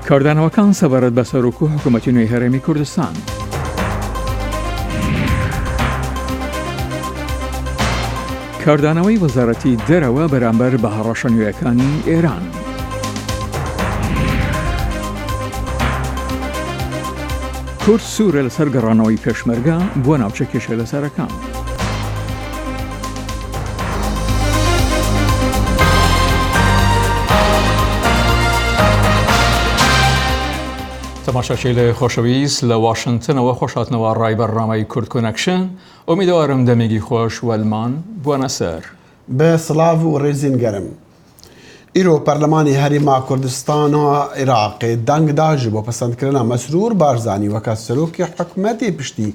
کاردانەوەکان سەبارەت بە سەرۆک و حکوومەتی نوێی هەرێمی کوردستان. کاردانەوەی وەزارەتی دەرەوە بەرامبەر بە هەڕەشە نوێیەکانی ئێران. کورد سوورە لەسەر گەڕانەوەی پێشمەرگە بۆ ناوچە کێشە لەسەرەکان. تەماشاچیلێ خۆشەویست لە واشنتنەوە خۆشهاتنەوە ڕای بەرنامەی کورد کۆنەکشن ئومیدەوارم دەمێگی خۆش وەلمان بوەنە سەر. بە سڵاڤ و ڕێزین گەرم. ئیرۆ پەرلەمانی هەرێما کوردستانا عیراقێ دەنگ دا ژ بۆ پەسەندکردنا مەسرور بارزانی وەکە سەرۆکی حکومەتێ پشتی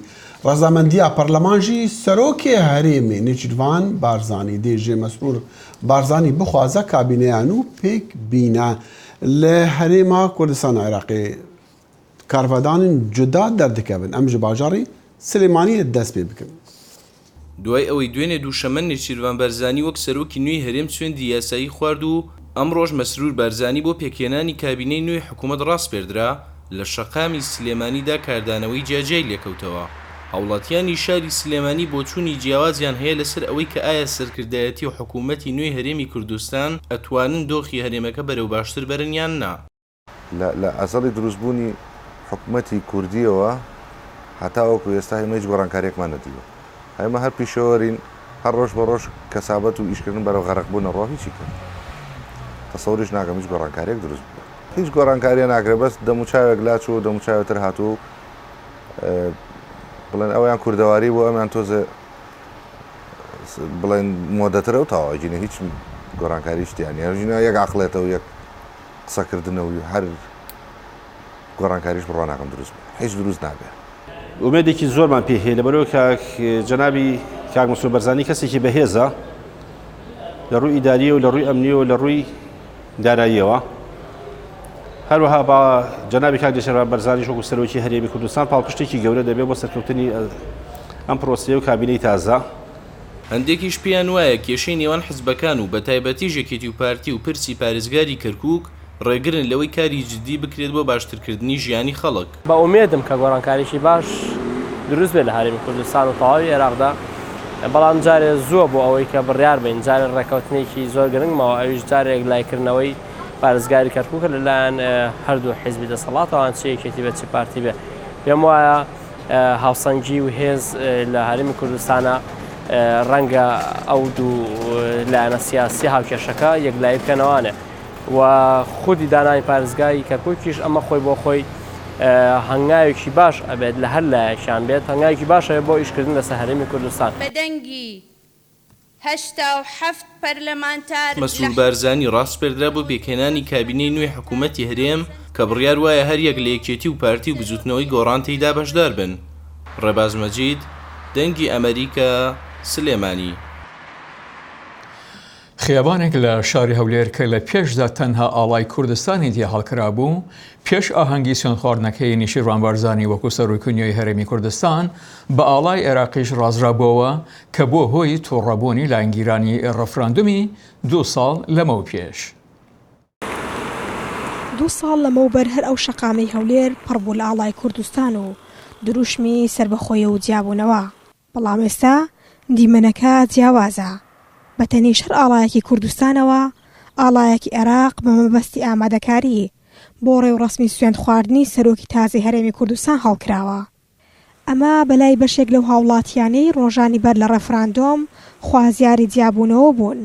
ڕەزامەندیا پەرلەمان ژی سەرۆکێ هەرێمێ نێچیرڤان بارزانی دێ ژێ مەسرور بارزانی بخوازە کابینەیا نوو پێک بینە لە هەرێما کوردستانا عیراقێ کارڤەدانên cuda derdikevin. Em ji bajarê Silêmaniyê dest pê bikin. دوای ئەوەی دوێنێ دووشەممە نێچیرڤان بارزانی وەک سەرۆکی نوێی هەرێم سوێندی یاسایی خوارد و ئەمڕۆش مەسرور بارزانی بۆ پێکهێنانی کابینەی نوێی حکومەت ڕاسپێردرا، لە شەقامی سلێمانیدا کاردانەوەی جیاجیای لێکەوتەوە. هاوڵاتیانی شاری سلێمانی بۆچوونی جیاوازیان هەیە لەسەر ئەوەی کە ئایا سەرکردایەتی و حکومەتی نوێی هەرێمی کوردستان ئەتوانن دۆخی هەرێمەکە بەرەو باشتر بەرن یان نا؟ لە لە ئەزەڵی دروستبوونی حکومەتی کوردییەوە هەتاوەکو ئێستا ئێمە هیچ گۆڕانکارییەکمان نەدیوە. ئێمە هەر پیشەوەرین، هەر ڕۆژ بە ڕۆژ کەسابەت و ئیشکردن بەرەو غەرقبوون ئەڕوا هیچی کە تەسەوریش ناکەم هیچ گۆڕانکارییەک دروست ببێ. هیچ گۆڕانکارییە ناکرێ بەس دەموچاوێک لاچووە و دەموچاوێ تر هاتووە و بڵێن ئەویان کوردەواری بوو ئەمیان تۆزێ بڵێن مۆدەترە و تەواو ئەگینە هیچ گۆڕانکاریش تیا نییە. ئەگینا یەک عەقڵێتە و یەک قسەکردنە و هەر گۆڕانکاریش بڕوا ناکەم دروست بێ هیچ دروست نابێ. ئومێدێکی زۆرمان پێی هەیە لەبەرئەوەی کاک جەنابی کاک مەسرور بەرزانی کەسێکی بەهێزە لە ڕووی ئیداریەوە لە ڕووی ئەمنیەوە لە ڕووی داراییەوە هەروەها با جەنابی کاک نێچیرڤان بەرزانیش وەکو سەرۆکی هەرێمی کوردستان پاڵپشتێکی گەورە دەبێت بۆ سەرکەوتنی ئەم پرۆسەیە و کابینەی تازە. هەندێکیش پێیان وایە کێشەی نێوان حزبەکان و بەتایبەتیش یەکێتی و پارتی و پرسی پارێزگاری کەرکوک ڕێگرن لەوەی کاری جدی بکرێت بۆ باشترکردنی ژیانی خەڵک. بە ئومێدم کە گۆڕانکاریی باش دروست بێت لە هەرێمی کوردستان و تەواوی عێراقدا، بەڵام جارێ زووە بۆ ئەوەی کە بڕیار بەین، جارێ ڕێککەوتنێکی زۆر گرنگ ماوە ئەویش جارێ یەکلایکردنەوەی پارێزگاری کەرکوکە لەلایەن هەردوو حیزبی دەسەڵاتەوە چ یەکێتی بێت چ پارتی بێت. پێم وایە هاوسەنگی و هێز لە هەرێمی کوردستانە ڕەنگە ئەو دوو لایەنە سیاسی هاوکێشەکە یەکلایی بکەنەوانێ و خودی دانانی پارێزگای کەرکووکیش ئەمە خۆی بۆ خۆی هەنگاوێکی باش ئەبێت لە هەر لایەکیان بێت هەنگاوێکی باش ئەبێت بۆ ئیشکردن لەسەر هەرێمی کوردستان. بە دەنگی 87 پەرلەمانتار لە. مەسرور بارزانی ڕاسپێردرا بۆ پێکهێنانی کابینەی نوێی حکوومەتی هەرێم کە بڕیار وایە هەریەک لە یەکێتی و پارتی و بزووتنەوەی گۆڕان تێیدا بەشدار بن. ڕێباز مەجید، دەنگی ئەمەریکا، سلێمانی. خیابانێک لە شاری هەولێر کە لە پێشدا تەنها ئاڵای کوردستانی تیا هەڵکرابوو، پێش ئاهەنگی سوێندخواردنەکەی نیچیرڤان بارزانی وەکو سەرۆکی نوێی هەرێمی کوردستان بە ئاڵای عێراقیش ڕازرابووەوە کە بووە هۆی توڕەبوونی لایەنگیرانی ڕفراندومی دوو ساڵ لەمەوپێش. دوو ساڵ لەمەوبەر هەر ئەو شەقامەی هەولێر پڕ بوو لە ئاڵای کوردستان و دروشمی سەربەخۆیی و جیابوونەوە، بەڵام ئێستا دیمەنەکە جیاوازە، بە تەنیشت هەر ئاڵایەکی کوردستانەوە، ئاڵایەکی عێراق بە مەبەستی ئامادەکاری بۆ ڕێوڕەسمی سوێندخواردنی سەرۆکی تازەی هەرێمی کوردستان هەڵکراوە. ئەمە بەلای بەشێک لەو هاوڵاتیانەی ڕۆژانی بەر لە ڕێفراندۆم خوازیاری جیابوونەوە بوون،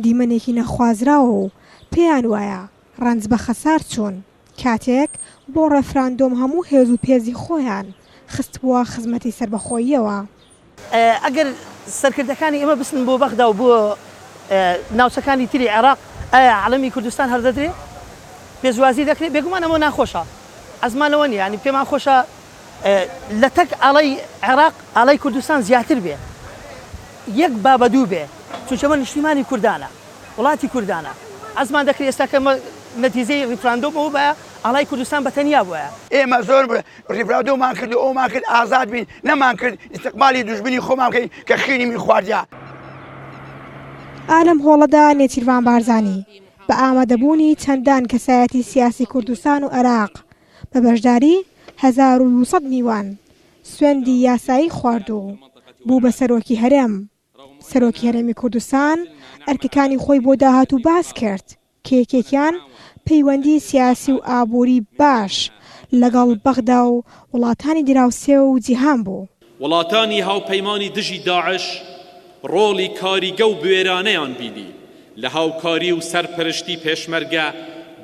دیمەنێکی نەخوازراوە و پێیان وایە ڕەنج بە خەسار چوون، کاتێک بۆ ڕێفراندۆم هەموو هێز و پێزی خۆیان خستبووە خزمەتی سەربەخۆییەوە. ئەگەر سەرکردەکانی ئێمە بچن بۆ بەغدا و بۆ ناوچەکانی تری عێراق، ئایا عەلەمی کوردستان هەڵدەدرێ؟ پێشوازی دەکرێ؟ بێگومان ئەمە ناخۆشە، عەزمان لەوە نییە، یانی پێمان خۆشە لە تەک ئاڵای عێراق ئاڵای کوردستان زیاتر بێ، یەک با بە دوو بێ، چونکە ئەمە نیشتیمانی کوردانە، وڵاتی کوردانە. عەزمان دەکرێ ئێستا کە نەتیجەی ڕیفراندۆم ئەوە بایە ئاڵای کوردستان بە تەنیا بوایە. ئێمە زۆر ڕیفراندۆمان کرد و ئەومان کرد ئازاد بین، نەمان کرد ئیستقبالی دوژمنی خۆمان بکەین کە خوێنی من خواردیە. ئا لەم هۆڵەدا نێچیرڤان بارزانی. بە ئامادەبوونی چەندان کەسایەتی سیاسی کوردستان و عێراق بە بەشداری 1200 میوان سوێندی یاسایی خوارد و بوو بە سەرۆکی هەرێم. سەرۆکی هەرێمی کوردستان ئەرکەکانی خۆی بۆ داهاتوو باس کرد کە یەکێکیان پەیوەندی سیاسی و ئابووری باش لەگەڵ بەغدا و وڵاتانی دراوسێ و جیهان بوو. وڵاتانی هاوپەیمانی دژی داعش ڕۆڵی کاریگە و بوێرانەیان بینی لە هاوکاری و سەرپەرشتی پێشمەرگە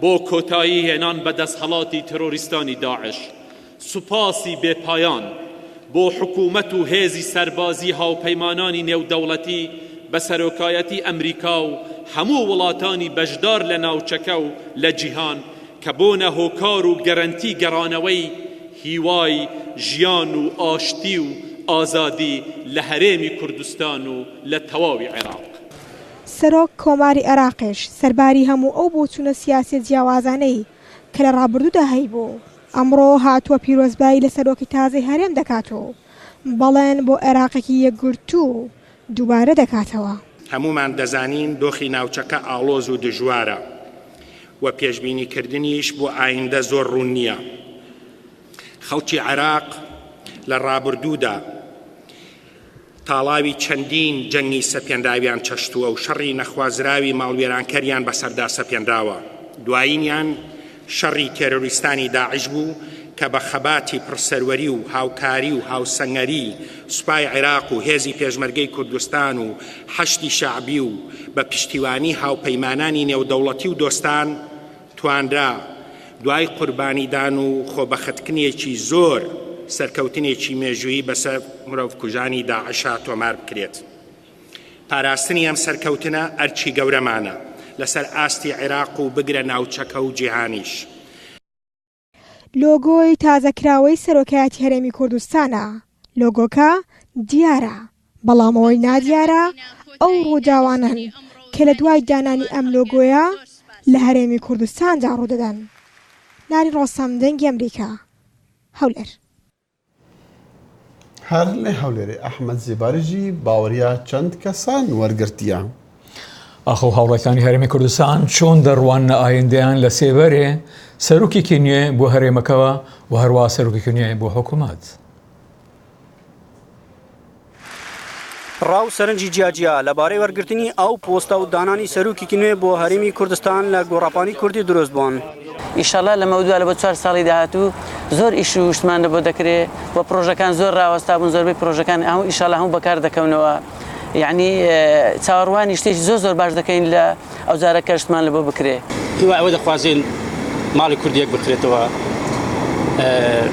بۆ کۆتایی هێنان بە دەسهەڵاتی ترۆریستانی داعش. سوپاسی بێ پایان بۆ حکوومەت و هێزی سەربازی هاوپەیمانانی نێودەوڵەتی بە سەرۆکایەتی ئەمریکا و هەموو وڵاتانی بەشدار لە ناوچەکە و لە جیهان کە بۆنە هۆکار و گەرەنتی گەڕانەوەی هیوای ژیان و ئاشتی و ئازادی لە هەرێمی کوردستان و لە تەواوی عێراق. سەرۆک کۆماری عێراقیش سەرباری هەموو ئەو بۆچوونە سیاسیە جیاوازانەی کە لە ڕابردوودا هەیبوو، ئەمڕۆ هاتووە پیرۆزبایی لە سەرۆکی تازەی هەرێم دەکات و بەڵێن بۆ عێراقێکی یەکگرتوو دووبارە دەکاتەوە. هەموومان دەزانین دۆخی ناوچەکە ئاڵۆز و دژوارە و پێشبینیکردنیش بۆ ئایندە زۆر ڕوون نییە. خەڵکی عێراق لە ڕابردوودا تاڵاوی چەندین جەنگی سەپێنراویان چەشتووە و شەڕی نەخوازراوی ماڵوێرانکەریان بەسەردا سەپێنراوە، دوایینیان شەڕی تێرۆریستانی داعش بوو کە بە خەباتی پڕسەروەری و هاوکاری و هاوسەنگەری سوپای عێراق و هێزی پێشمەرگەی کوردستان و حەشدی شەعبی و بە پشتیوانی هاوپەیمانانی نێودەوڵەتی و دۆستان توانرا دوای قوربانیدان و خۆبەختکنێکی زۆر سەرکەوتنێکی مێژوویی بەسەر مرۆڤکوژانی داعشا تۆمار بکرێت. پاراستنی ئەم سەرکەوتنە ئەرکی گەورەمانە لەسەر ئاستی عێراق و بگرە ناوچەکە و جیهانیش. لۆگۆی تازەکراوەی سەرۆکایەتی هەرێمی کوردستانە، لۆگۆکە دیارە، بەڵام ئەوەی نادیارە ئەو ڕووداوانەن کە لە دوای دانانی ئەم لۆگۆیە لە هەرێمی کوردستاندا ڕوودەدەن. نارین ڕۆستەم، دەنگی ئەمریکا، هەولێر. هەر لە هەولێرێ ئەحمەد زێباری ژی باوەریا چەند کەسان وەرگرتیە. ئاخۆ هاوڵاتیانی هەرێمی کوردستان چۆن دەڕواننە ئایندەیان لە سێبەرێ سەرۆکێکی نوێ بۆ هەرێمەکەوە و هەروا سەرۆکێکی نوێ بۆ حکوومەت؟ ڕا و سەرنجی جیاجیا لەبارەی وەرگرتنی ئەو پۆستە و دانانی سەرۆکێکی نوێ بۆ هەرێمی کوردستان لە گۆڕەپانی کوردی دروست بوون. ئیشەڵا لەمەودوا لە بۆ چوار ساڵی داهاتوو زۆر ئیش و شتمان لە بۆ دەکرێ و پرۆژەکان زۆر ڕاوەستا بوون زۆربەی پرۆژەکان هەموو ئیشەڵا هەموو بەکار دەکەونەوە یعنی چاوەڕوانی شتێکی زۆر زۆر باش دەکەین لە ئەو جارە کە شتمان لە بۆ بکرێ. هیوای ئەوە دەخوازین ماڵی کورد یەک بخرێتەوە،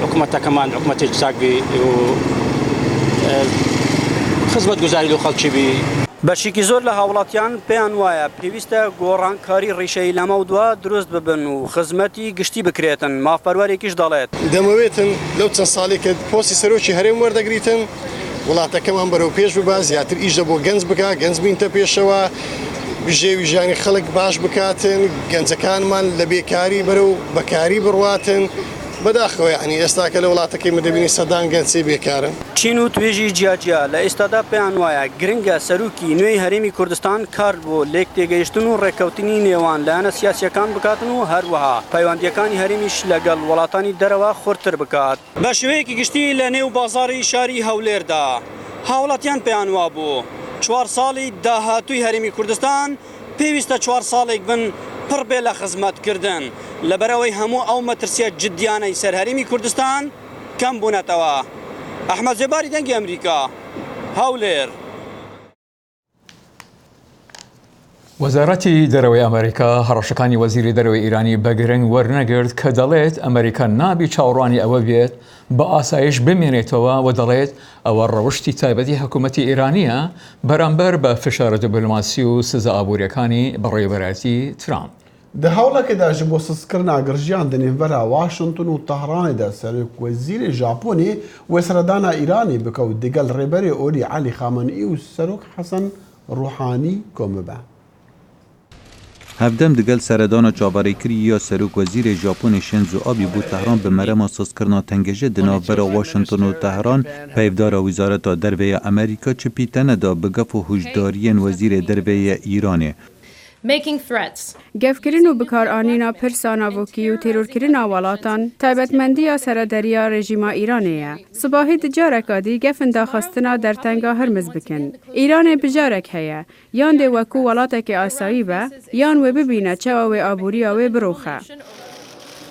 حکومەتەکەمان حکومەتێکی چاک بی و خزمەتگوزاری لۆ خەڵکی بی. بەشێکی زۆر لە هاوڵاتیان پێیان وایە پێویستە گۆڕانکاری ڕیشەیی لەمەودوا دروست ببن و خزمەتی گشتی بکرێتن، مافپەروەرێکیش دەڵێت. دەمەوێتن لەو چەند ساڵەی کە پۆستی سەرۆکی هەرێم وەردەگریتن، وڵاتەکەمان بەرەو پێش ببا، زیاتر ئیش لە بۆ گەنج بکا، گەنج بینتە پێشەوە، بژێوی ژیانی خەڵک باش بکاتن، گەنجەکانمان لە بێکاری بەرەو بەکاری بڕواتن، بەداخەوە یەعنی ئێستاکە لە وڵاتەکەی من دەبینی سەدان گەنج چێ بێکارن. چین و توێژی جیاجیا لە ئێستادا پێیان وایە گرنگە سەرۆکی نوێی هەرێمی کوردستان کار بۆ لێکتێگەیشتن و ڕێککەوتنی نێوان لایەنە سیاسییەکان بکاتن و هەروەها پەیوەندییەکانی هەرێمیش لەگەڵ وڵاتانی دەرەوە خورتتر بکات. بە شێوەیەکی گشتی لە نێو بازاڕی شاری هەولێردا هاوڵاتیان پێیان وابوو چوار ساڵی داهاتووی هەرێمی کوردستان پێویستە چوار ساڵێک بن پڕ بێ لە خزمەتکردن لەبەرئەوەی هەموو ئەو مەترسیە جدیانەی سەر هەرێمی کوردستان کەم بوونەتەوە. ئەحمەد زێباری دەنگی ئەمریکا، هەولێر. وەزارەتی دەرەوەی ئەمریکا هەڕەشەکانی وەزیری دەرەوەی ئیرانی بە گرنگ وەرنەگرت کە دەڵێت ئەمریکا نابی چاوەڕوانی ئەوە بێت بە ئاسایش بمێنێتەوە و دەڵێت ئەوە ڕەوشتی تایبەتی حکوومەتی ئێرانییە بەرامبەر بە فشارە دیبلۆماسی و سزا ئابووریەکانی بەڕێوەبەرایەتی ترامپ. Di hewlekê de ji bo sistkirina girjiyan di nêvbera Washington û Tehranê de Serokwezîrê Japonê wê seredana Îranê bike û digel Rêberê Olî Elî Xameneî û Serok Hesen Rûhanî kom bibe. Hevdem digel seredana çaverêkirî ya Serokwezîrê Japonê Shinzo Abe bo Tehran bi merema sistkirina tengejê di navbera Washington û Tehran, peyvdara Wezareta Derve ya Amerîka çi pîte neda bi gef û huşdariyên Wezîrê Derve yê Îranê. Making threats. Gefkirin û bikaranîna pirsa navokî û terorkirina welatan taybetmendiya serederiya rejîma Îranê ye. Sibahî di careka dî gefin daxistina dertenga Hurmuz bikin. Îranê bijarek heye, yan dê wekû welatekê asayî be, yan wê bibîne çawa wê aboriya wê birûxe.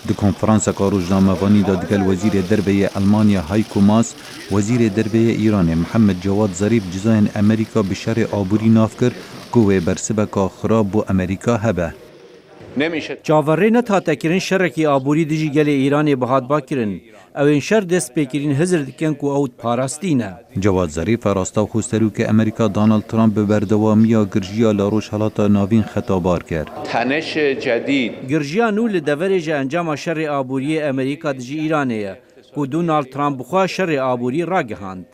Di konferanseka rojnamevanî de digel Wezîrê Derve yê Elmanya Heiko Maas, Wezîrê Derve yê Îranê Mihemed Cewad Zerîf cizayên Amerîka bi şerê aborî nav kir ku wê bersiveka xirab bo Amerîka hebe. Çaverê nethate kirin şerekî aborî dijî gelê Îranê bihatba kirin. Ewên şer dest pê kirîn hizir dikin ku ew parastî ne. Cewad Zerîf rastewxwe Serokê Amerîka Donald Trump bi berdewamiya girjiya li Rojhilata Navîn xetabar kir. Girjiya nû li deverê ji encama şerê aboriyê Amerîka dijî Îranê ye ku Donald Trump bi xwe şerê aborî ragihand.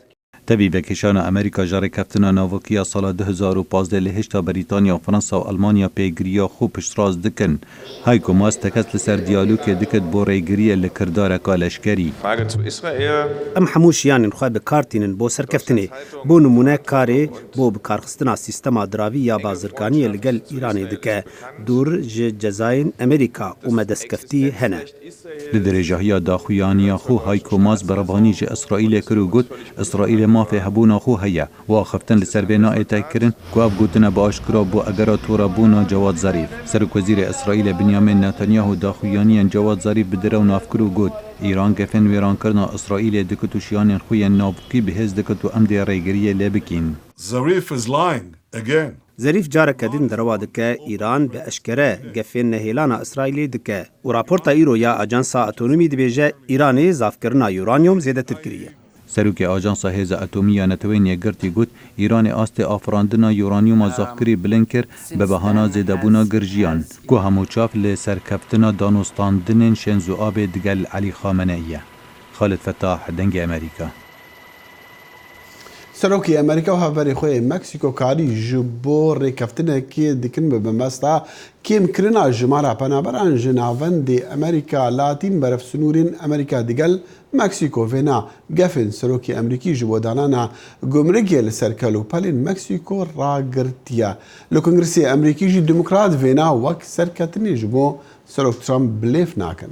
Tevî vekişana Amerîka ji rêkeftina navokî ya sala 2015 li hêşta Brîtanya û Fransa û Elmanya pêgiriya xwe piştrast dikin. Heiko Maas tekez li ser diyalogê dikit bo rêgiriyê li kirdareka leşkerî. Em hemû şiyanên xwe bi kar tînin bo serkeftinê. Bo nimûne karê bo bikarxistina sîstema diravî ya bazirganiyê li gel Îranê dike dûr ji cezayên Amerîka û me destkeftî hene. Li dirêjahiya daxuyaniya xwe Heiko Maas berevanî ji Îsraîlê kir û got, Îsraîlê mafê hebûna xwe heye û axiftin li ser vê nayê teykirin ku ev gotine bi aşkira bû egera torebûna Cewad Zerîf. Serokwezîrê Îsraîlê Binyamîn Netanyahu daxuyaniyên Cewad Zerîf bi direw nav kir û got, Îran gefên wêrankirina Îsraîlê dikit û şiyanên xwe yên navokî bihêz dikit û em dê rêgiriyê lê bikîn. Zarif is lying again. Zerîf careke din derewa dike, Îran bi eşkere gefên nehêlana Îsraîlê dike û raporta îro ya Ajansa Atonomî dibêje Îranê zafkirina uranyum zêdetir kiriye. Serokê Ajansa Hêza Atomî ya Neteweyên Yekgirtî got, Îranê astê afirandina uranyuma zafkirî bilind kir bi behana zêdebûna girjiyan, ku hemû çav li serkeftina danûstandinên Şenzoabê digel Elî Xameneî ye. Xalid Fetah, Dengê Amerîka. Serokê Amerîka û hevberê xwe yê Meksîko karî ji bo rêkeftinekê dikin bi mebesta kêmkirina jimara penaberan ji navendê Amerîka Latîn berev sinûrên Amerîka digel Meksîko vêna gefên Serokê Amerîkî ji bo danana gumrikê li ser kel û pelên Meksîko ragirtiye. Li Kongresê Amerîkî jî Demokrat vêna wek serketinê ji bo Serok Trump bilêv nakin.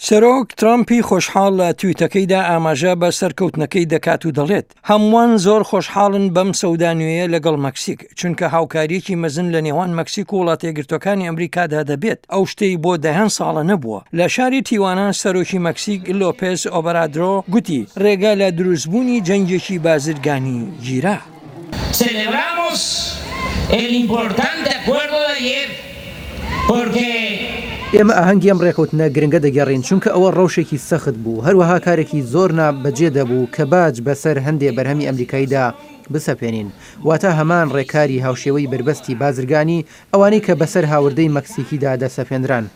سەرۆک ترامپی خۆشحاڵ لە تویتەکەیدا ئاماژە بە سەرکەوتنەکەی دەکات و دەڵێت هەمووان زۆر خۆشحاڵن بەم سەودا نوێیە لەگەڵ مەکسیک چونکە هاوکاریەکی مەزن لە نێوان مەکسیک و وڵاتەیەکگرتوەکانی ئەمریکادا دەبێت ئەو شتەی بۆ دەیان ساڵە نەبووە لە شاری تیوانا سەرۆکی مەکسیک لۆپێز ئۆبرادرۆ گوتی ڕێگە لە دروستبوونی جەنگێکی بازرگانی گیرا. Celebramos el importante acuerdo de ayer porque. ئێمە ئاهەنگی ئەم ڕێکەوتنە گرنگە دەگێڕین، چونکە ئەوە ڕەوشێکی سەخت بوو، هەروەها کارێکی زۆر نا بەجێ دەبوو کە باج بەسەر هەندێ بەرهەمی ئەمریکاییدا بسەپێنین، واتە هەمان ڕێکاری هاوشێوەی بەربەستی بازرگانی، ئەوانەی کە بەسەر هاوردەی مەکسیکیدا دەسەپێنران.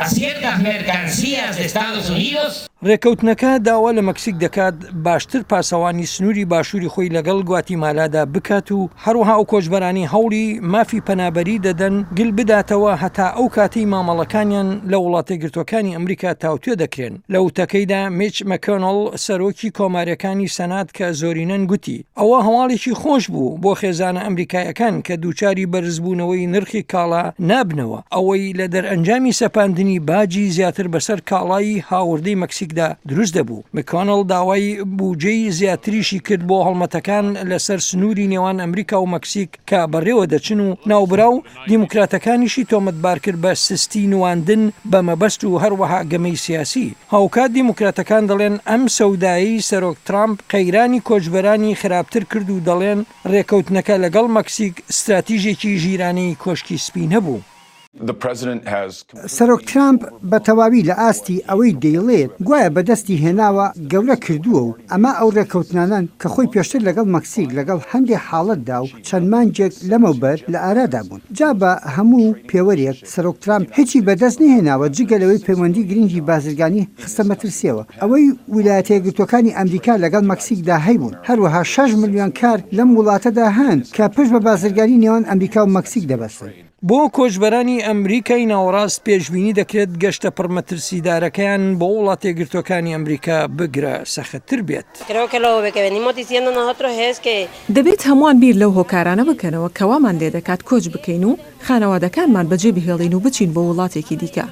A ciertas mercancías de Estados Unidos. ڕێککەوتنەکە داوا لە مەکسیک دەکات باشتر پاسەوانی سنووری باشووری خۆی لەگەڵ گواتیمالادا بکات و هەروەها ئەو کۆچبەرانەی هەوڵی مافی پەنابەری دەدەن گل بداتەوە هەتا ئەو کاتەی مامەڵەکانیان لە وڵاتەیەکگرتووەکانی ئەمریکا تاوتوێ دەکرێن. لە وتەکەیدا میچ مەکۆنڵ سەرۆکی کۆمارییەکانی سەنات کە زۆرینەن گوتی، ئەوە هەواڵێکی خۆش بوو بۆ خێزانە ئەمریکایەکان کە دووچاری بەرزبوونەوەی نرخی کاڵا نابنەوە، ئەوەی لە دەرئەنجامی سەپاندنی باجی زیاتر بەسەر کاڵای هاوردەی مەکسیکدا دروست دەبوو. مککۆنڵ داوای بوجەی زیاتریشی کرد بۆ هەڵمەتەکان لەسەر سنووری نێوان ئەمریکا و مەکسیک کە بەڕێوە دەچن و ناوبراو دیموکراتەکانیشی تۆمەتبارکرد بە سستی نواندن بە مەبەست و هەروەها گەمەی سیاسی. هاوکات دیموکراتەکان دەڵێن ئەم سەودایەی سەرۆک ترامپ قەیرانی کۆچبەرانی خراپتر کرد و دەڵێن رێکەوتنەکە لەگەڵ مەکسیک ستراتیژێکی ژیرانەی کۆشکی سپی نەبوو. سەرۆک ترامپ بە تەواوی لە ئاستی ئەوەی دەیڵێت گوایە بەدەستی هێناوە گەورە کردووە و ئەمە ئەو ڕێککەوتنانەن کە خۆی پێشتر لەگەڵ مەکسیک لەگەڵ هەندێ حاڵەتدا و چەند مانگێک لەمەوبەر لە ئارادا بوون. جا بە هەموو پێوەرێک سەرۆک ترامپ هیچی بەدەست نەهێناوە جگە لەوەی پەیوەندی گرنگی بازرگانی خستە مەترسیەوە ئەوەی ویلایەتەیەکگرتووەکانی ئەمریکا لەگەڵ مەکسیکدا هەیبوون. هەروەها شەش ملیۆن کار لەم وڵاتەدا هەن کە پشت بە بازرگانی نێوان ئەمریکا و مەکسیک دەبەستن. بۆ کۆچبەرانی ئەمریکای ناوەڕاست پێشبینی دەکرێت گەشتە پڕ مەترسیدارەکەیان بۆ وڵاتەیەکگرتووەکانی ئەمریکا بگرە سەختتر بێت. دەبێت هەمووان بیر لەو هۆکارانە بکەنەوە کە وامان لێدەکات کۆچ بکەین و خانەوادەکانمان بەجێ بهێڵین و بچین بۆ وڵاتێکی دیکە.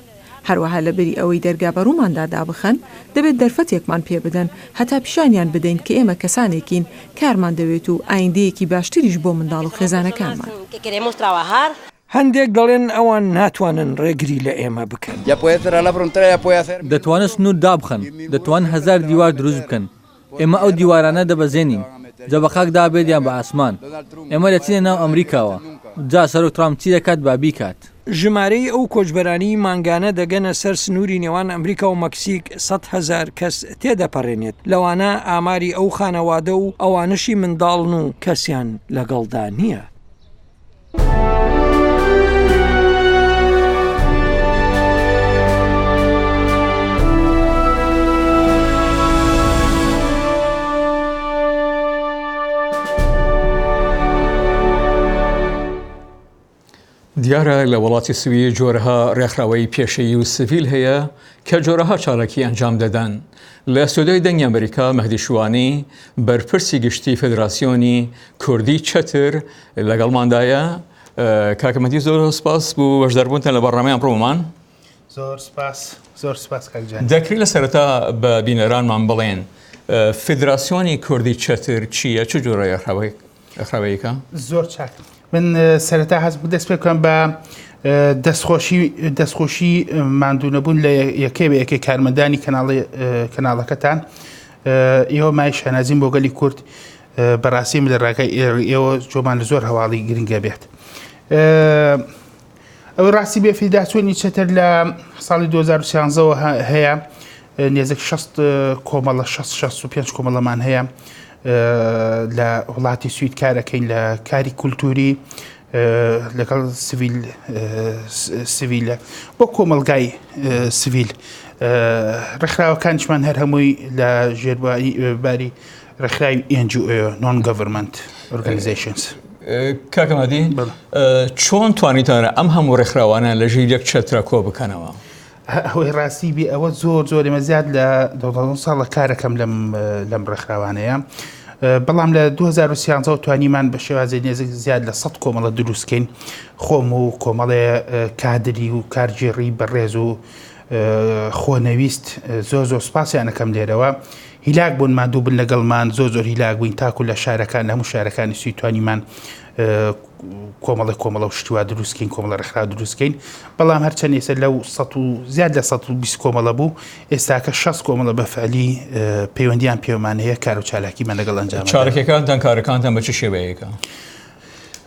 هەروەها لەبری ئەوەی دەرگا بەڕووماندا دابخەن، دەبێت دەرفەتێکمان پێ بدەن هەتا پیشانیان بدەین کە ئێمە کەسانێکین کارمان دەوێت و ئایندەیەکی باشتریش بۆ منداڵ و خێزانەکانمان. هەندێک دەڵێن ئەوان ناتوانن ڕێگری لە ئێمە بکەن. دەتوانن سنوور دابخەن، دەتوانن هەزار دیوار دروست بکەن، ئێمە ئەو دیوارانە دەبەزێنین، جا بە خاکدا بێت یان بە ئاسمان. ئێمە دەچینە ناو ئەمریکاوە، جا سەرۆک ترامپ چی دەکات با بیکات. ژمارەی ئەو کۆچبەرانەی مانگانە دەگەنە سەر سنووری نێوان ئەمریکا و مەکسیک 100,000 کەس تێدەپەرێنێت، لەوانە ئاماری ئەو خانەوادە و ئەوانەشی منداڵن و کەسیان لەگەڵدا نییە. دیارە لە وڵاتی سوید جۆرەها ڕێکخراوەی پێشەیی و سڤیل هەیە کە جۆرەها چالاکی ئەنجام دەدەن. لە ستۆدیۆی دەنگی ئەمریکا مەهدی شوانی بەرپرسی گشتی فێدراسیۆنی کوردی چەتر لەگەڵماندایە. کاکە مەهدی زۆر سپاس بۆ بەشداربوونتان لە بەرنامەی ئەمڕۆمان. زۆر سپاس زۆر سپاس کاک جان. دەکرێت لە سەرەتا بە بینەرانمان بڵێن فیدراسیۆنی کوردی چەتر چییە چ جۆرە ڕێکخراوەیەکە؟ زۆر چاک من سەرەتا هەست دەست پێ بکەم بە دەستخۆشی دەستخۆشی ماندوونەبوون لە یەکێ بە یەکێ کارمەندانی کەناڵی کەناڵەکەتان ئێوە مای شانازیم بۆ گەلی کورد بەڕاستی من لە ڕێگای ئێوە جۆمان لە زۆر هەواڵی گرنگە بێت. ئەوەی ڕاستی بێ فیداسیۆنی چەتر لە ساڵی 2013ەوە هەیە نێزیک 60 کۆمەڵە 65 کۆمەڵەمان هەیە لە وڵاتی سوید کارەکەین لە کاری کولتوری لەگەڵ سڤیل سڤیلە بۆ کۆمەلگای سڤیل ڕێکخراوەکانیشمان هەر هەمووی لە ژێرباری ڕێکخراوی NGO Non Government Organizations. کاکە مەهدی چۆن توانیتانە ئەم هەموو ڕێکخراوانە لە ژیر یەک چەترە کۆ بکەنەوە؟ ئەوەی ڕاستی بێ ئەوە زۆر زۆر ئێمە زیاد لە 12 ساڵە کارەکەم لەم لەم ڕێکخراوانەیە بەڵام لە 2013 توانیمان بە شێوازی نێزیک زیاد لە 100 کۆمەڵە دروستکەین خۆم و کۆمەڵێ کادری و کارگێڕی بەڕێز و خۆنەویست زۆر زۆر سپاسیانەکەم لێرەوە هیلاک بوون ماندوو بن لەگەڵمان زۆر زۆر هیلاک بووین تاکو لە شارەکان لە هەموو شارەکانی سوید توانیمان کۆمەڵە کۆمەڵە و شتوا دروستکەین کۆمەڵە ڕێکخراو دروستکەین بەڵام هەرچەند ئێستا لەو سە و زیاد لە 120 کۆمەڵە بوو ئێستاکە 60 کۆمەڵە بە فعلی پەیوەندیان پێوەمان هەیە کار و چالاکیمان لەگەڵ ئەنجام چالاکیەکانتان کارەکانتان بە چ شێوەیەکە؟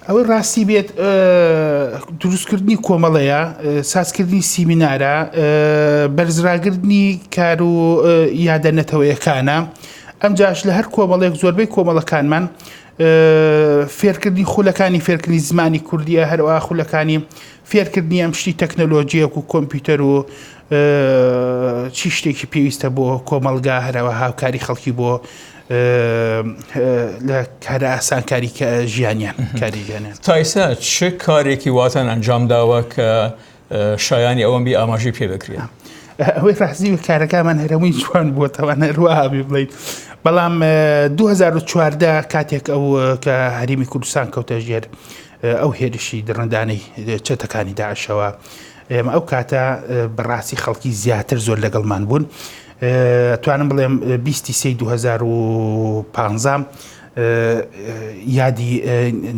ئەوەی ڕاستی بێت دروستکردنی کۆمەڵەیە، سازکردنی سیمینارە، بەرزراگرتنی کار و یادە نەتەوەیەکانە، ئەمجاش لە هەر کۆمەڵێک زۆربەی کۆمەڵەکانمان فێرکردنی خولەکانی فێرکردنی زمانی کوردیە هەروە خولەکانی فێرکردنی ئەم شتی تەکنەلۆژیەک و کۆمپیوتەر و چی شتێکی پێویستە بۆ کۆمەڵگا هەرەوە هاوکاری خەڵکی بۆ لە کارە ئاسانکاری کە ژیانیان کاری ژیانیان. تا ئیستا چ کارێکی واتان ئەنجام داوە کە شایانی ئەوەن بی ئاماژەی پێ بکرێت؟ ئەوەی ڕازی کارەکانمان هەرەمووی جوان بووە تەوان هەروەها بێ بڵین بەڵام 2014 کاتێک ئەو کە هەرێمی کوردستان کەوتە ژێر ئەو هێرشی دڕندانەی چەتەکانی داعشەوە ئێمە ئەو کاتە بەڕاستی خەڵکی زیاتر زۆر لەگەڵمان بوون توانم بڵێم بیستی سێی 2015 یادی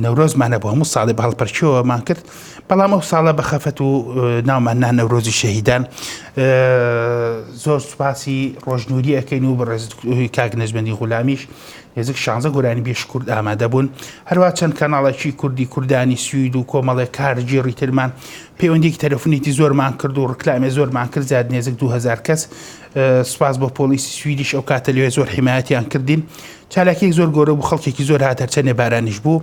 نەورۆزمان هەبوو هەموو ساڵێ بە هەڵپەرکیەوەمان کرد بەڵام ئەو ساڵە بە خەفەت و ناومان نا نەورۆزی شەهیدان زۆر سوپاسی ڕۆژنووری ئەەکەین و بەڕێز کاک نەجمەدین غولامیش نێزیک شانزە گۆرانی بێژ کورد ئامادە بوون هەروە چەند کەناڵێکی کوردی کوردانی سوید و کۆمەڵێک کارگێڕی ترمان پەیوەندیکی تەلەفونیی زۆرمان کرد و ڕکلامێ زۆرمان کرد زیاد نێزیک 2000 کەس سوپاس بۆ پۆلیسی سویدیش ئەو کاتە لەوێ زۆر حیمایەتیان کردین چالاکیەک زۆر گەورە بوو خەڵکێکی زۆر هات هەرچەندێ بارانیش بوو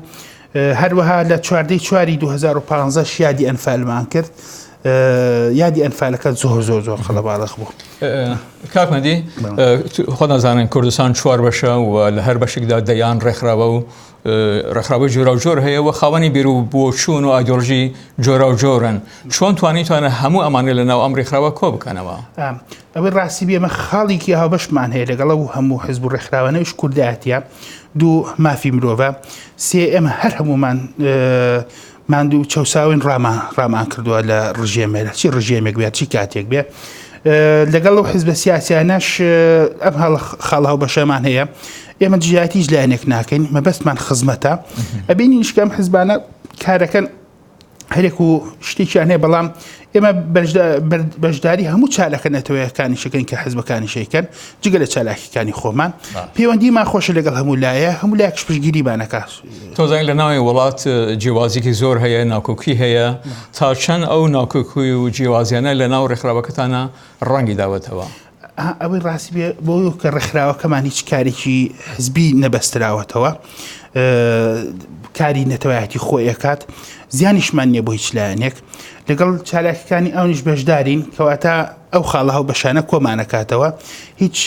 هەروەها لە چواردەی چواری 2015 یادی ئەنفالمان کرد. یادی ئەنفالەکە زۆر زۆر زۆر قەڵەباڵغ بوو. کاک مەدی خۆ نازانن کوردستان چوار بەشە و لە هەر بەشێکدا دەیان ڕێکخراوە و ڕێکخراوەی جۆراوجۆر هەیە و خاوەنی بیر و بۆچوون و ئایدۆلۆژی جۆراوجۆرن چۆن توانیتوانە هەموو ئەمانە لە ناو ئەم ڕێکخراوە کۆ بکەنەوە؟ ئەوەی ڕاستی بێ ئێمە خاڵێکی هاوبەشمان هەیە لەگەڵ ئەو هەموو حزب و ڕێکخراوانەویش کوردایەتیە دوو مافی مرۆڤە سێ ئێمە هەر هەموومان ماندوو چەوساوین ڕامان ڕامان کردووە لە ڕژێمێ لە چی ڕژێمێک بێت چی کاتێک بێ لەگەڵ ئەو حزبە سیاسیانەش ئەم خاڵ هاوبەشەمان هەیە ئێمە دژایەتی هیچ لایەنێک ناکەین مەبەستمان خزمەتە ئەبینین شکەم حزبانە کارەکەن هەرێک و شتێکیان هەیە بەڵام ئێمە بەشداری هەموو چالاکە نەتەوەیەکانی شەکەین کە حزبەکانی شەیکەن جگە لە چالاکیەکانی خۆمان پەیوەندیمان خۆشە لەگەڵ هەموو لایە هەموو لایەکش پشتگیریمانەکە. تۆزانین لە ناوی وڵات جیوازیکی زۆر هەیە ناکۆکی هەیە تا چەند ئەو ناکۆکی و جیوازیانە لە ناو ڕێکخراوەکەتانە ڕەنگی داوەتەوە؟ ئەوەی ڕاستی بێ بۆ کە ڕێکخراوەکەمان هیچ کارێکی حزبی نەبەستراوەتەوە کاری نەتەوایەتی خۆی ئەکات زیانیشمان نییە بۆ هیچ لایەنێک لەگەڵ چالاکیەکانی ئەونیش بەشدارین کەواتە ئەو خاڵە هاوبەشانە کۆمانەکاتەوە هیچ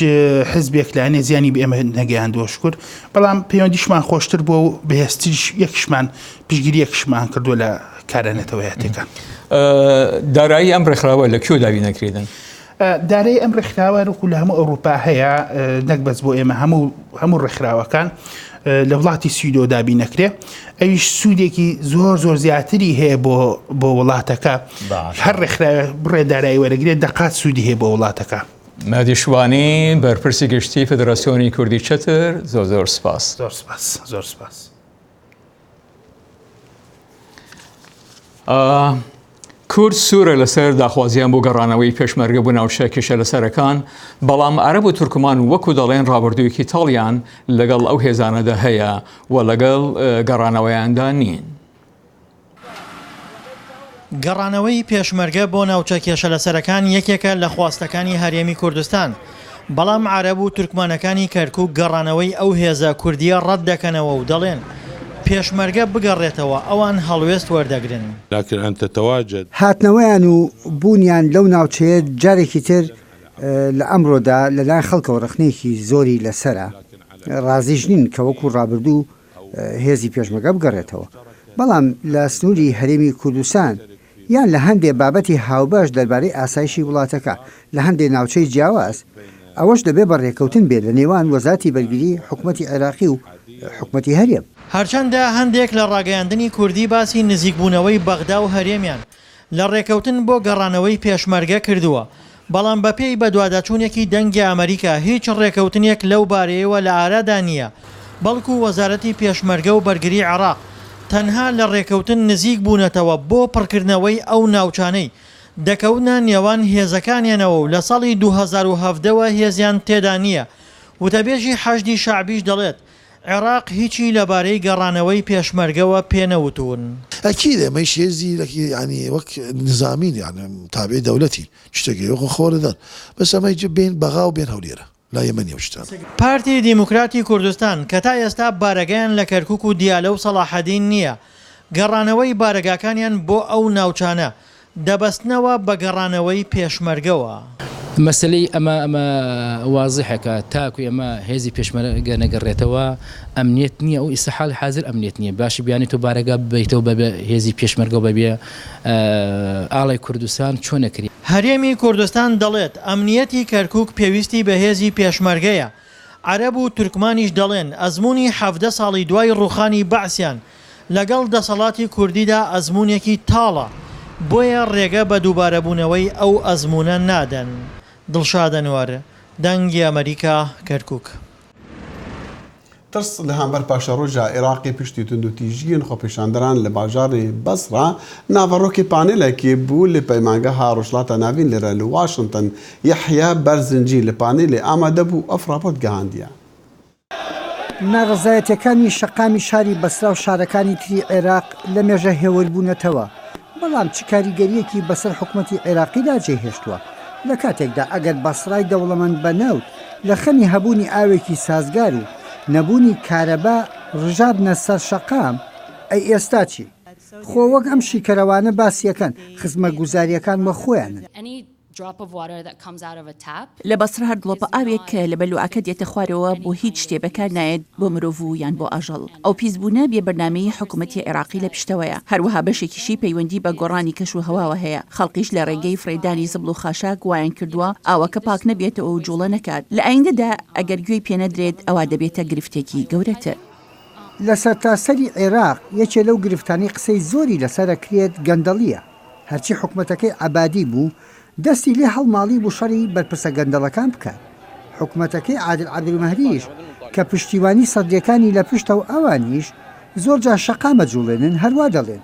حزبێک لایەنێ زیانی بە ئێمە نەگەیاندووە شکر بەڵام پەیوەندیشمان خۆشتر بووە و بەهێزتریش یەکشمان پشتگیری یەکشمان کردووە لە کارە نەتەوەیەتەکان. دارایی ئەم ڕێکخراوە لە کوێ دابین دەکرێتن؟ دارایی ئەم ڕێکخراوە وەکو لە هەموو ئەوروپا هەیە نەک بەس بۆ ئێمە هەموو هەموو ڕێکخراوەکان لە وڵاتی سویدۆ دابین نەکرێ ئەویش سوودێکی زۆر زۆر زیاتری هەیە بۆ بۆ وڵاتەکە هەر ڕێکخراوە بڕێ دارایی وەرەگرێت دەقات سوودی هەیە بۆ وڵاتەکە. مەهدی شوانی بەرپرسی گشتی فدراسیۆنی کوردی چەتر زۆر زۆر سپاس. زۆر سپاس زۆر سپاس. کورد سوورە لەسەر داخوازیان بۆ گەڕانەوەی پێشمەرگە بۆ ناوچە کێشە لەسەرەکان، بەڵام عەرەب و تورکمان وەکو دەڵێن ڕابردوویەکی تاڵیان لەگەڵ ئەو هێزانەدا هەیە و لەگەڵ گەڕانەوەیاندا نین. گەڕانەوەی پێشمەرگە بۆ ناوچە کێشەلەسەرەکان یەکێکە لە خواستەکانی هەرێمی کوردستان، بەڵام عەرەب و تورکمانەکانی کەرکوک گەڕانەوەی ئەو هێزە کوردییە ڕەتدەکەنەوە و دەڵێن، پێشمەرگە بگەڕێتەوە ئەوان هەڵوێست وەردەگرن. لكن ان تتواجد. هاتنەوەیان و بوونیان لەو ناوچەیە جارێکی تر لە ئەمڕۆدا لەلایەن خەڵکەوە ڕەخنەیەکی زۆری لەسەرە، ڕازیش نین کە وەکو ڕابردوو هێزی پێشمەرگە بگەڕێتەوە، بەڵام لە سنووری هەرێمی کوردستان یان لە هەندێ بابەتی هاوبەش دەربارەی ئاسایشی وڵاتەکە لە هەندێ ناوچەی جیاواز، ئەوەش دەبێ بە رێکەوتن بێت لە نێوان وەزارەتی بەرگری حکومەتی عێراقی و حکومەتی هەرێم. هەرچەندە هەندێک لە ڕاگەیاندنی کوردی باسی نزیکبوونەوەی بەغدا و هەرێمیان لە ڕێکەوتن بۆ گەڕانەوەی پێشمەرگە کردووە، بەڵام بەپێی بەدواداچوونێکی دەنگی ئەمەریکا هیچ ڕێکەوتنێک لەو بارەیەوە لە ئارادا نییە، بەڵکو وەزارەتی پێشمەرگە و بەرگری عێراق تەنها لە ڕێکەوتن نزیک بوونەتەوە بۆ پڕکردنەوەی ئەو ناوچانەی دەکەونە نێوان هێزەکانیانەوە و لە ساڵی 2017 وە هێزیان تێدا نییە، وتەبێژی حەشدی شەعبیش دەڵێت عێراق هیچی لەبارەی گەڕانەوەی پێشمەرگەوە پێنەوتوون. ئەکید ئێمەیش هێزی لەکی یانی وەک نزامین یانی تابعی دەولەتین شتێکی وەکو خۆ دەدەن بەس ئەمەی بێن بەغا و بێن هەولێرە لای ئێمە نیە ئەو شتانە. پارتی دیموکراتی کوردستان کە تا ئێستا بارەگایان لە کەرکوک و دیالە و سەڵاحەدین نییە، گەڕانەوەی بارەگاکانیان بۆ ئەو ناوچانە دەبەستنەوە بە گەڕانەوەی پێشمەرگەوە. مەسەلەی ئەمە ئەمە وازحە کە تاکو ئێمە هێزی پێشمەرگە نەگەڕێتەوە ئەمنیەت نییە ئەو ئیستا حاڵی حازر ئەمنیەت نییە باشە بیانی تۆ بارەگا ببەیتەوە بەبێ هێزی پێشمەرگە و بەبێ ئاڵای کوردستان چۆن ئەکرێ؟ هەرێمی کوردستان دەڵێت، ئەمنیەتی کەرکوک پێویستی بە هێزی پێشمەرگەیە، عەرەب و تورکمانیش دەڵێن ئەزموونی 17 ساڵی دوای ڕووخانی بەعسیان لەگەڵ دەسەڵاتی کوردیدا ئەزموونێکی تاڵە، بۆیە ڕێگە بە دووبارەبوونەوەی ئەو ئەزموونە نادەن. دڵشاد ئەنوەر، دەنگی ئەمەریکا، کەرکوک. ترس لە هەمبەر پاشەڕۆژا ئێراقی پشتی توندوتیژییەن خۆپێشاندەران لە باژاڕی بەسڕە ناڤەڕۆکی پانێلەکی بوو لە پەیمانگەها ڕۆژهەڵاتە ناڤین لێرە لە واشنتن یەحیا بەرزنجی لە پانێلێ ئامادە بوو ئەف ڕاپۆرت گەهاندیە. ناڕەزایەتیەکانی شەقامی شاری بەسرا و شارەکانی تری عێراق لە مێژە هێوربوونەتەوە، بەڵام چ کاریگەرییەکی بەسەر حکومەتی عێراقیدا جێهێشتووە؟ لە کاتێکدا ئەگەر بەسرای دەوڵەمەند بە نەوت لە خەمی هەبوونی ئاوێکی سازگار و نەبوونی کارەبا ڕژابنە سەر شەقام، ئەی ئێستا چی؟ خۆ وەک ئەم شیکەرەوانە باسیەکەن خزمەتگوزاریەکان وەک خۆیانن. لە بەسڕە هەر دڵۆپە ئاوێک کە لە بەلوعەکە دێتە خوارەوە بۆ هیچ شتێ بەکار نایەت بۆ مرۆڤ و یان بۆ ئاژەڵ. ئەو پیسبوونە بێ بەرنامەیی حکومەتی عێراقی لە پشتەوەیە. هەروەها بەشێکیشی پەیوەندی بە گۆڕانی کەش و هەواوە هەیە. خەڵکیش لە ڕێگەی فڕێدانی زبڵ و خاشاک وایان کردووە ئاوەکە پاک نەبێتەوە و جوڵە نەکات. لە ئایندەدا ئەگەر گوێی پێنەدرێت ئەوا دەبێتە گرفتێکی گەورەتر. لە سەرتاسەری عێراق یەکێ لەو گرفتانەی قسەی زۆری لەسەر ئەکرێت گەندەڵییە، هەرچی حکومەتەکەی عەبادی بوو دەستی لێ هەڵماڵی بوو شەڕی بەرپرسە گەندەڵەکان بکات، حکومەتەکەی عادل عەبدولمەهدیش کە پشتیوانی سەدریەکانی لە پشتە و ئەوانیش زۆر جار شەقام ئەجوڵێنن هەروا دەڵێن.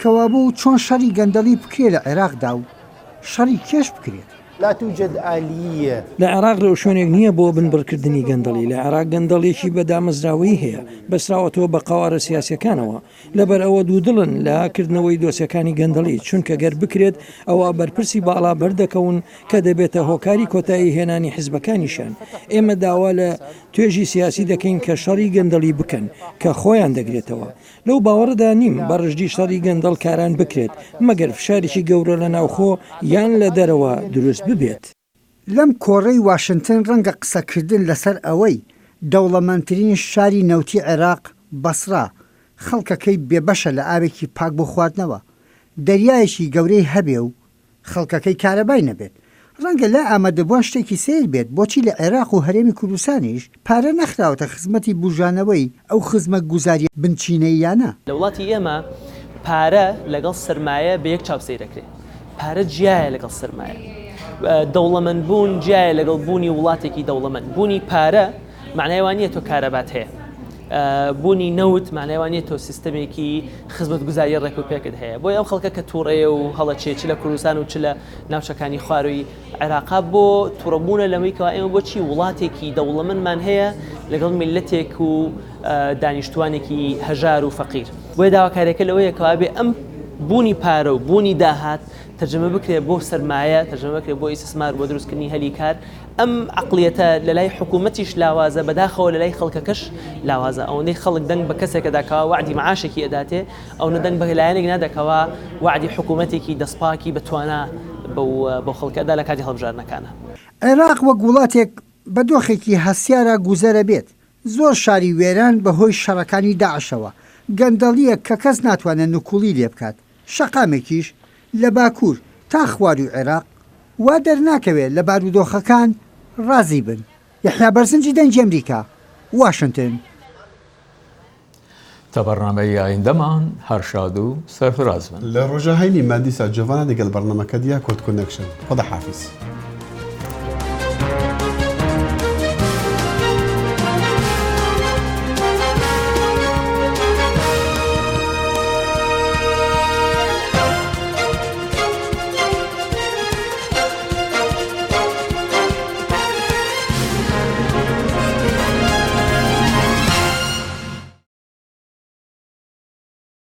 کەوابوو چۆن شەڕی گەندەڵی بکرێ لە عێراقدا و شەڕی کێش بکرێت؟ لا توجد آلیە. لە عێراق رێوشوێنێک نییە بۆ بنبڕکردنی گەندەڵی، لە عێراق گەندەڵیەکی بە دامەزراوەیی هەیە، بەستراوەتەوە بە قەوارە سیاسیەکانەوە، لەبەر ئەوە دوودڵن لە کردنەوەی دۆسیەکانی گەندەڵی، چونکە گەر بکرێت ئەوا بەرپرسی باڵا بەردەکەون کە دەبێتە هۆکاری کۆتایی هێنانی حزبەکانیشیان، ئێمە داوا لە توێژی سیاسی دەکەین کە شەڕی گەندەڵی بکەن کە خۆیان دەگرێتەوە، لەو باوەڕەدا نیم بە ڕژدی شەڕی گەندەڵکاران بکرێت، مەگەر فشارێکی گەورە لە ناوخۆ یان لە دەرەوە دروست ببێت. لەم کۆڕەی واشنتن ڕەنگە قسەکردن لەسەر ئەوەی دەوڵەمەندترین شاری نەوتی عێراق، بەسڕە، خەڵکەکەی بێبەشە لە ئاوێکی پاک بۆ خواردنەوە، دەریایەکی گەورەی هەبێ و خەڵکەکەی کارەبای نەبێت. ڕەنگە لای ئامادەبووان شتێکی سەیر بێت بۆچی لە عێراق و هەرێمی کوردستانیش پارە نەخراوەتە خزمەتی بوژانەوەی ئەو خزمەتگوزارییە بنچینەییانە. لە وڵاتی ئێمە پارە لەگەڵ سەرمایە بە یەک چاو سەیر ئەکرێ. پارە جیایە لەگەڵ سەرمایە. دەوڵەمەند بوون جیایە لەگەڵ بوونی وڵاتێکی دەوڵەمەند. بوونی پارە مەعنای وا نییە تۆ کارەبات هەیە. بوونی نەوت مانای وا نییە تۆ سیستەمێکی خزمەتگوزاری ڕێک و پێکت هەیە. بۆیە ئەو خەڵکە کە تووڕەیە و هەڵەچێ چ لە کوردستان و چ لە ناوچەکانی خوارووی عێراقا بۆ تووڕەبوونە لەوەی کەوا ئێمە بۆچی وڵاتێکی دەوڵەمەندمان هەیە لەگەڵ میللەتێک و دانیشتوانێکی هەژار و فەقیر. بۆیە داواکاریەکە لەوەیە کەوا بێ ئەم بوونی پارە و بوونی داهات تەرجەمە بکرێت بۆ سەرمایە، تەرجەمە بکرێت بۆ ئیستسمار، بۆ دروستکردنی هەلی کار. ئەم عەقڵیەتە لەلای حکوومەتیش لاوازە، بەداخەوە لەلای خەڵکەکەش لاوازە. ئەوەندەی خەڵک دەنگ بە کەسێک ئەدا کەوا وەعدی معاشێکی ئەداتێ، ئەونە دەنگ بە لایەنێک نادا کەوا وەعدی حکوومەتێکی دەستپاکی بە توانا بەو خەڵکە ئەدا لە کاتی هەڵبژاردنەکانا. عێراق وەک وڵاتێک بە دۆخێکی هەستیارا گوزەرەبێت، زۆر شاری وێران بەهۆی شەڕەکانی داعشەوە، گەندەڵییەک کە کەس ناتوانێت نکوڵی لێبکات، شەقامێکیش لە باکوور تا خوارووی عێراق وا دەرناکەوێت لە بارودۆخەکان ڕازی بن. یەحیا بەرزنجی دەنگی ئەمریکا، واشنتن. تا بەرنامەی ئایندەمان هەر شاد و سەرفراز بن. لە ڕۆژا هەینی مە دیسا جۆڤانا دەگەل بەڕنەمەکە دیا کۆت کۆنەکشن. خۆدا حافیز.